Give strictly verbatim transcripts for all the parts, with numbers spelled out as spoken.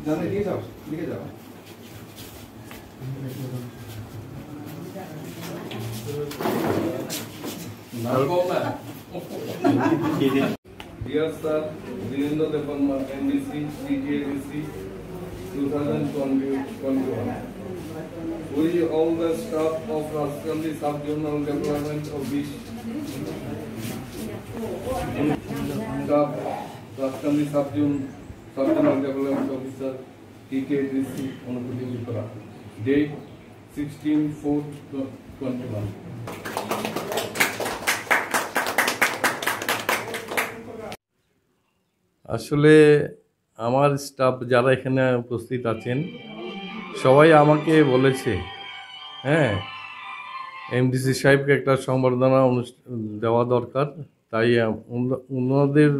জানো, এদিকে যাও, এদিকে যাও। Dear sir, Dinendra Debbarma, M D C, T T A D C, two thousand twenty, twenty-one. We all the staff of Rajkandi Sub-Zonal Development Office, staff, Rajkandi Sub-Zone, Sub-Zonal Development Officer, T T A D C, Unakoti Tripura. Date sixteen four twenty-one. আসলে আমার স্টাফ যারা এখানে উপস্থিত আছেন, সবাই আমাকে বলেছে, হ্যাঁ, এমডিসি সাহেবকে একটা সংবর্ধনা অনুষ্ঠা-, দেওয়া দরকার। তাই, আহ, ওন-, ওনাদের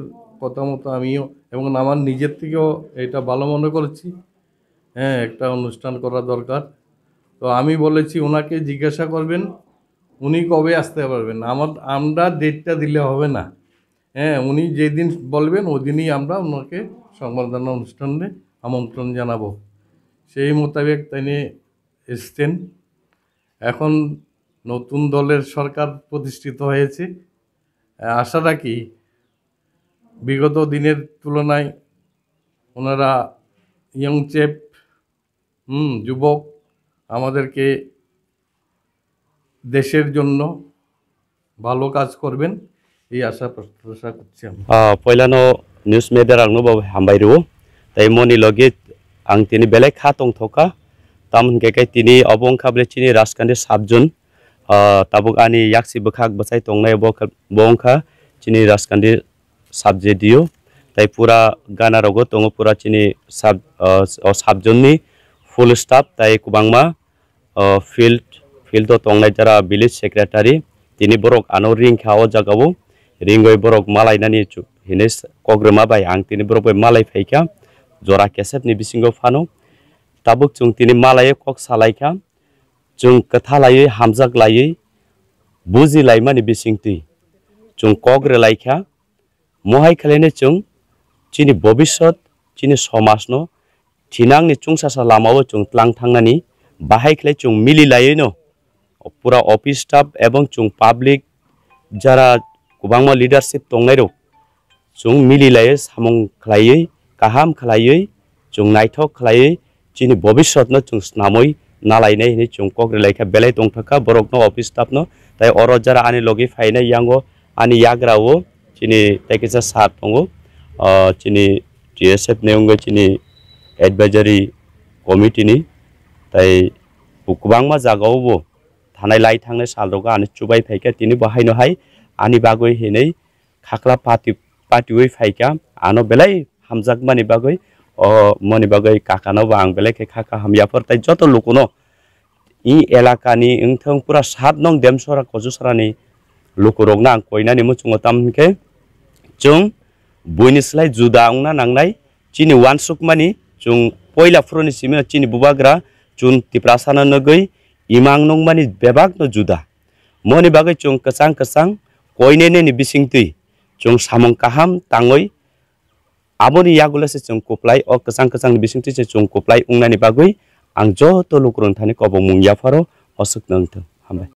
কথা মতো আমিও এবং আমার নিজের থেকেও এটা ভালো মনে করেছি। হ্যাঁ, একটা অনুষ্ঠান করা দরকার। তো আমি বলেছি ওনাকে জিজ্ঞাসা করবেন, উনি কবে আসতে পারবেন। আমার, আমরা ডেটটা দিলে হবে না। হ্যাঁ, উনি যেদিন বলবেন, ওদিনই আমরা ওনাকে সংবর্ধনা অনুষ্ঠানে আমন্ত্রণ জানাবো। সেই মোতাবেক তিনি এসছেন। এখন নতুন দলের সরকার প্রতিষ্ঠিত হয়েছে। আশা রাখি বিগত দিনের তুলনায় ওনারা, ইয়ং চেপ, হুম, যুবক, আমাদেরকে দেশের জন্য ভালো কাজ করবেন, এই আশা প্রত্যাশা করছি আমরা। Ah, poilano news media rokno bo hambai rwo. Tai moni logi ang tini belai kha tongthokha. Tamo hwnkhe khe tini obo wngkha bwle chini Rajkandi sub-zone. Ah, tabuk ani yaksi bwkhak bwchai tongnai bo khe, bo wngkha chini Rajkandi sub-zone dio. Tai pura gana rogo tongo pura chini sub, ah, o sub-zone ni full staff tai kwbangma o field, field o tongnai jara village secretary, tini borok ano ring kha o jaga o, ringoi borok malainani chu-, hinui s-, kok rwma bai ang tini borok bai malai phaikha, jora kesep ni bisingo phano. Tabuk chwng tini malai kok salai kha, chwng kwtha laiwi hamjak laiwi buji laimani bisingtwi chwng kok rwlai kha. Mohai khlainai chwng chini bobisot, chini somajno thinangni chwngsasa lamao chwng tlang thangnani bahai khlai chwng mili laiwino pura office staff ebong chwng public jara kwbangma leadership tongnairok chwng mili laiwi samung khlaiwi kaham khlaiwi chwng naithok khlaiwi chini bobisotno chwng snamwi nalainai hinwi chwng kok rwlaikha, belai tongthokha borokno office staffno. Tai oro jara ani logi phainai yango ani yagra o chini tei kisa sir tongo, ah, chini T S F ni wngwi chini advisory committee ni, tai bo kwbangma jaga o bo thanai lai thangnai sal rogo ani chubai phaikha, tini bo haino hai ani bagwi hinwi khakla pati, patiwi phaikha, ano belai hamjakmani bagwi, o moni bagwi kakano bo ang belai khe kha kaham yaphar, tai joto lukuno i elakani wngthang pura sat nong Demsora Kojusarani lukurokno ang koinani muchungo, tamo hwnkhe chwng buini slai juda wngna nangnai, chini uansukmani chwng poila phuruni simi chini bubagra chwng Tiprasano nugwi imang nungmani bebakno juda. Moni bagwi chwng kwchang kwchang koinai nini bisingtwi chwng samung kaham tangwi aboni yagulo se chwng kuplai, o kwchang kwchangni bisingtwi se chwng kuplai wngnani bagwi ang joto lukurokni thani kobongmung yapharo aswkno wngthung. Hambai.